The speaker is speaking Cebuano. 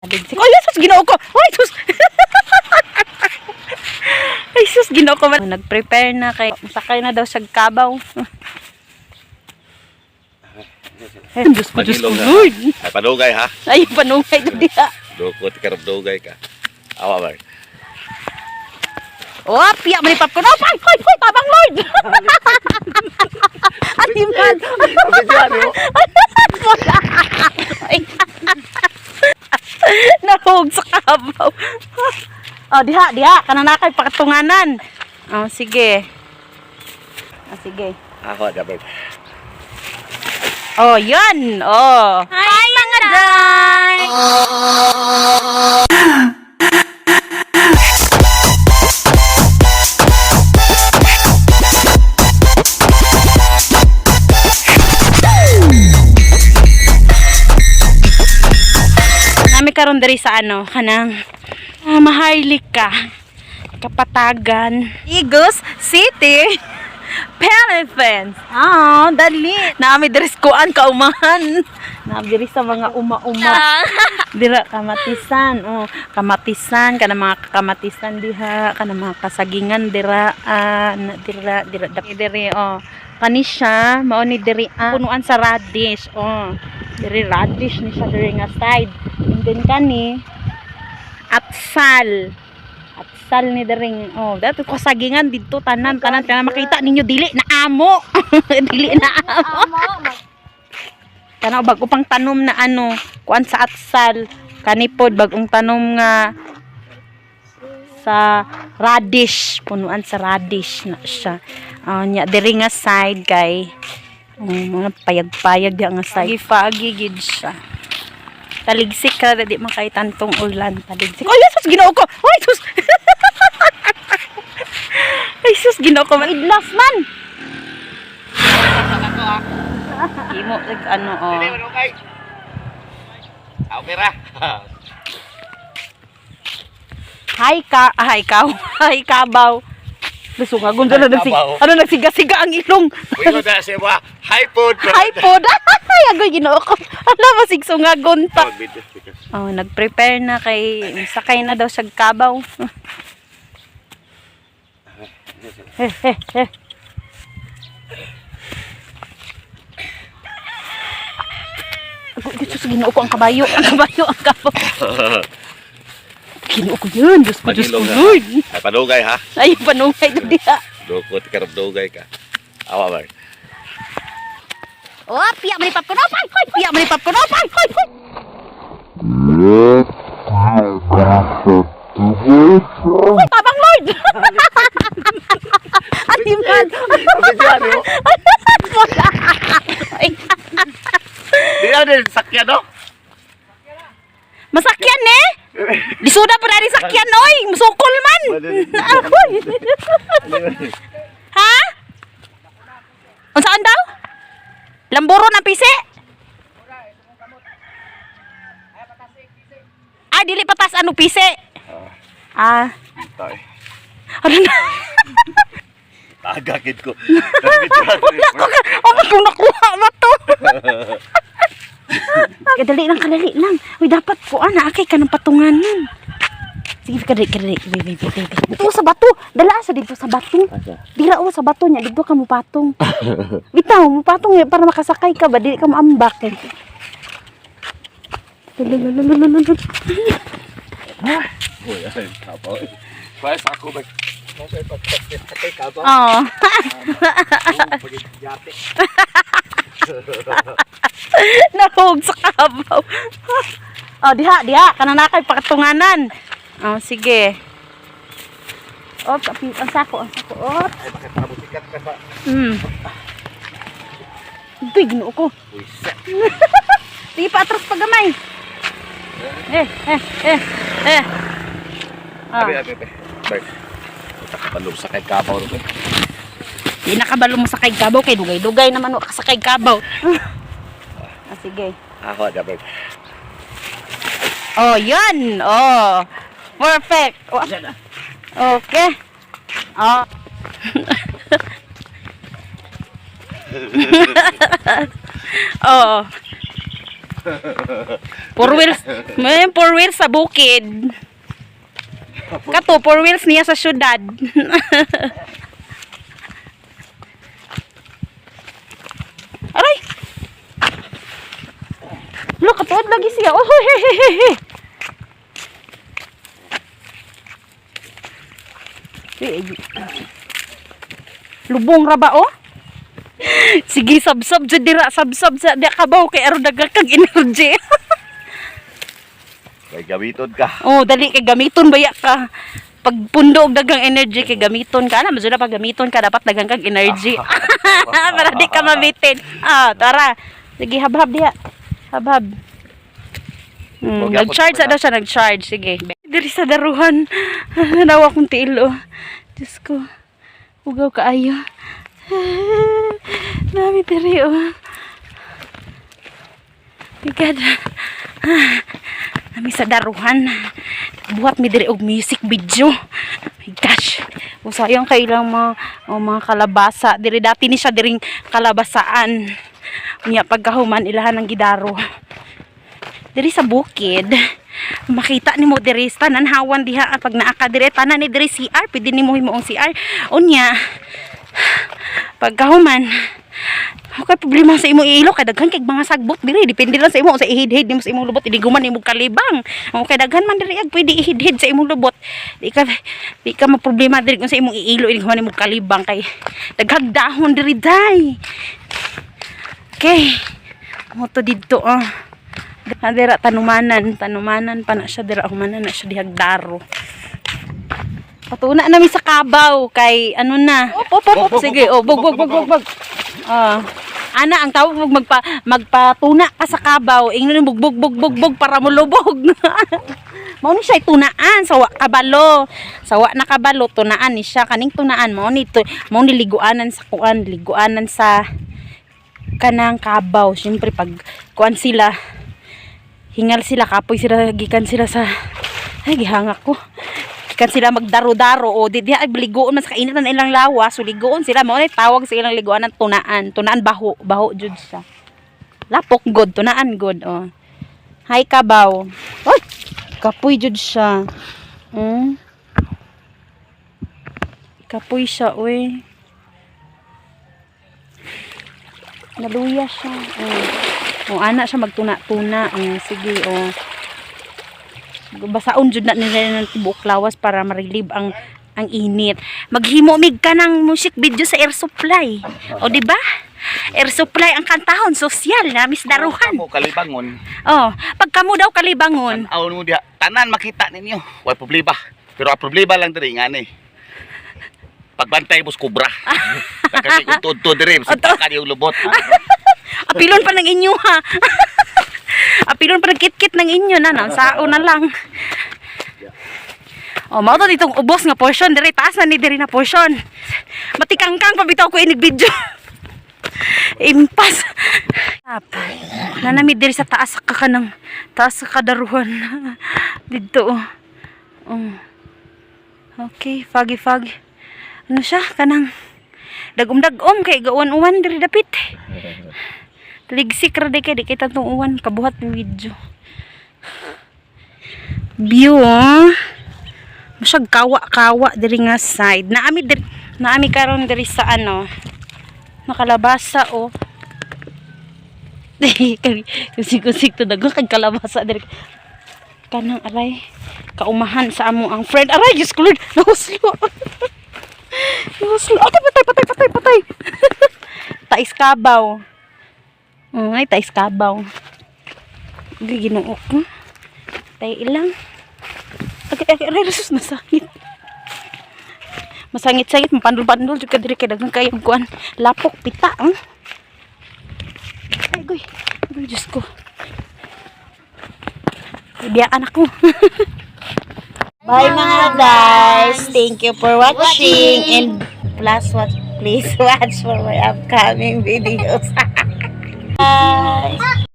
Ay, sus, Ginoo ko. Ay, sus. Ay, sus, Ginoo ko. Nag-prepare na kay sakay na daw siya kabaw. Ay, Diyos ko, Diyos ko, Manilong na. Lord. Ay, panugay ha. Ay, panungay to diha. Dukot ka dugay ka. Awa ba? Oh, piya man ni popcorn. Oh, ay, hoy, hoy, tabang Lord. Animal. Ay. Nahog sa kabaw. Oh, diha, diha. Kananakay pakatunganan. Oh, sige. Oh, sige. Ako, dapat. Oh, yan. Oh. Hi, mga day! Nami karon diri sa ano, kanang Maharlika, Kapatagan, Igos City, Philippines. Ah, dali. Naami diri sa kuan kaumahan. Naami diri sa mga uma-uma. Dira kamatisan, oh, kamatisan kana mga kamatisan diha, kana mga kasagingan dira, na, dira dira diri oh. Kani siya, mao ni diri punuan sa radish, oh. Diri radish ni siya diri nga side. And then kani atsal. Atsal ni diri, oh, dato kasagingan didto tanan tanan kana makita ninyo dili na amo. Dili na amo. Tanaw bago pang tanom na ano, kuan sa atsal, kanipod bagong tanom nga sa radish, punuan sa radish na siya. Nya diri nga side kay mga payag-payag diha nga side. Foggy gid siya. Taligsik ka di man kay tantong ulan, taligsik. Ay, sus, Ginoo ko. Ay, sus. Ay, sus, Ginoo ko. Idlas man. Imo ag ano oh. Manugay. Okay ra. Hi ka, hi ka, hi kabaw. Lusungagon ano Hi, nagsig, kabaw. ano nagsiga-siga ang ilong. Uy, na siya ba? Hi pod. Hi pod. Ay, agoy Ginoo ko. Ala masigsungagon ta. Oh, nag-prepare na kay sakay na daw siya kabaw. Eh, eh, eh. Agoy, Diyos, Ginoo ko ang kabayo, ang kabayo, ang kabaw. Ginoo ko yun, Diyos ko, Diyos ko, Manilong na. Lord. Ay, panugay ha. Ay, panungay to diha. Dukot ka dugay ka. Awa ba? Oh, piya man ni popcorn. Oh, ay, hoy, piya man ni popcorn. Oh, ay, hoy, hoy. Hoy, tabang Lord. Animal. Ay, Di na din sakyan no? masakyan eh. Lisuda pa na rin sakyan oy, musukol man. Agoy. Ha? Unsaan daw? Lamburo ng pisi? Ah, dili patas ano pisi? Ah, Tay. ano na? Tagakit ko. Wala ko ka. Oh, ba't kung nakuha mo to? Kadali lang, kadali lang. Uy, dapat ko, ana, akay ka ng patunganan. Sige, kadali, kadali. Wait, wait, wait, wait. Dito sa bato. Dala sa dito sa bato. Dira o sa bato niya. Dito ka mupatong. Bitaw, mupatong eh, para makasakay ka ba? Dili ka maambak eh. Lalalalalalala. Uy, ay, kapaw. Kaya sa ako ba? Oo. Nahog sa kabaw. Oh, diha, diha. Kananakay pakatunganan. Oh, sige. Oh, kapi, ang sako, ang sako. Oh. Ay, bakit pabusikat ka sa... Ito'y ginoo ko. Uy, set. Sige, paatras pa gamay. Eh, eh, eh, eh. Ah. Abi, abi, abi. Bert. Nakabalog sa kay kabaw ro. Di nakabalo mo sa kay kabaw kay dugay-dugay naman wa ka sa kay kabaw. Sige. Ako, dapat. Oh, yan. Oh. Perfect. Oh. Okay. Oh. Oh. Four wheels, may four wheels sa bukid. Kato, four wheels niya sa syudad. Aray! Look, katuod lagi siya. Oh, hey, hey, hey, hey. Eh, ay. Lubong ra ba oh? Sige, sabsab jud dira, sabsab sa di kabaw kay aron daghang kag energy. Kay gawiton ka. Oh, dali kay gamiton baya ka. Pag pundo og daghang energy kay gamiton ka na, medyo na pag gamiton ka dapat daghang kag energy. Para di ka mabitin. Ah, tara. Sige, habhab diha. Habhab. Huwag yapon Nag-charge pa sa daw siya, nag-charge. Sige. Diri sa daruhan. Nawa kong tiil, oh. Diyos ko. Ugaw kaayo. Nami diri, oh. My God. Nami sa daruhan. Buhat mi diri og music video. My gosh. O sayang kay ilang mga, oh, mga kalabasa. Diri dati ni siya diring kalabasaan. Unya pagkahuman ilahan ng gidaro. Diri sa bukid. Makita nimo diri sa tanan hawan diha ah, pag naa ka diri tanan ni diri CR pwede nimo himuong CR. Unya pagkahuman okay, problema sa imong ilo kay daghan kay mga sagbot diri, depende lang sa imo sa ihidhid nimo sa imong lubot, hindi guman nimo kalibang. Okay, daghan man diri ag pwede ihidhid sa imong lubot, di ka maproblema diri kung sa imong iilo hindi guman nimo kalibang kay daghang dahon diri day. Okay, mo to didto ah. Ah, dira tanumanan, tanumanan pa na siya dira, humanan na siya dihag daro. Patuna nami sa kabaw kay ano na. Op, op, op, op. Sige, oh, bug, bug, bug, bug, bug. Ah. Ana ang tawag mo magpatuna ka sa kabaw, ingnon bug bug bug bug bug para molubog. Mao ni siya tunaan sa wa kabalo. Sa wa nakabalo tunaan ni siya kaning tunaan mao ni to, mao ni liguanan sa kuan, liguanan sa kanang kabaw. Syempre pag kuan sila, hingal sila, kapoy sila, gikan sila sa, ay gihangak ko. Gikan sila magdaro-daro o di di ay ligoon man sa kainitan ilang lawas, so ligoon sila mao ni tawag sa ilang liguan ng tunaan. Tunaan baho, baho jud siya. Lapok god, tunaan god oh. Hi kabaw. Oy, kapoy jud siya. Kapoy siya, oy. Naluya siya. Oh. Oh, ana siya magtuna-tuna. Oh, sige, oh. Basaon jud na nila ng tibuok lawas para ma-relieve ang init. Maghimo mig ka ng music video sa air supply. O di ba? Air supply ang kantahon, sosyal na Miss Daruhan. Mo kalibangon. Oh, pag kamo daw kalibangon. Tan-aw mo diha. Tanan makita ninyo. Way problema. Pero ang problema lang diri ngani. Pagbantay mo sa kubra. Kasi kung tudto diri, sipakan yung lubot. Apilon pa ng inyo ha. Apilon pa ng kit-kit ng inyo na na. Sao na lang. Oh, mao to ditong ubos nga portion diri, taas na ni diri na portion. Matikangkang pa bitaw ko inig video. Impas. Tap. Nanami diri sa taas ka kanang taas sa kadaruhan. Didto. Oh. Oh. Okay, foggy foggy. Ano siya kanang dagom-dagom kay gauwan-uwan diri dapit. Ligsik ra di kay di kita tong uwan kabuhat ng video. View oh. Masyag kawa-kawa diri nga side. Naami karon diri sa ano nakalabasa oh. Kusik-kusik to daghang kag kalabasa diri. Kanang aray kaumahan sa amo ang friend. Aray, Diyos ko Lord, nahuslo. Nahuslo. Ay, patay, patay, patay, patay. Tais kabaw. Ay, tais kabaw. Ginoo ko. Tay ilang. Agay, agay, aray, sus, masangit. Masangit-sangit, mapandol-pandol, jud ka diri kay daghang kayog kuan. Lapok pita, ang. Ay, goy. Goy, Diyos ko. Biyaan ako. Bye mga guys! Thank you for watching and plus what please watch for my upcoming videos. Bye!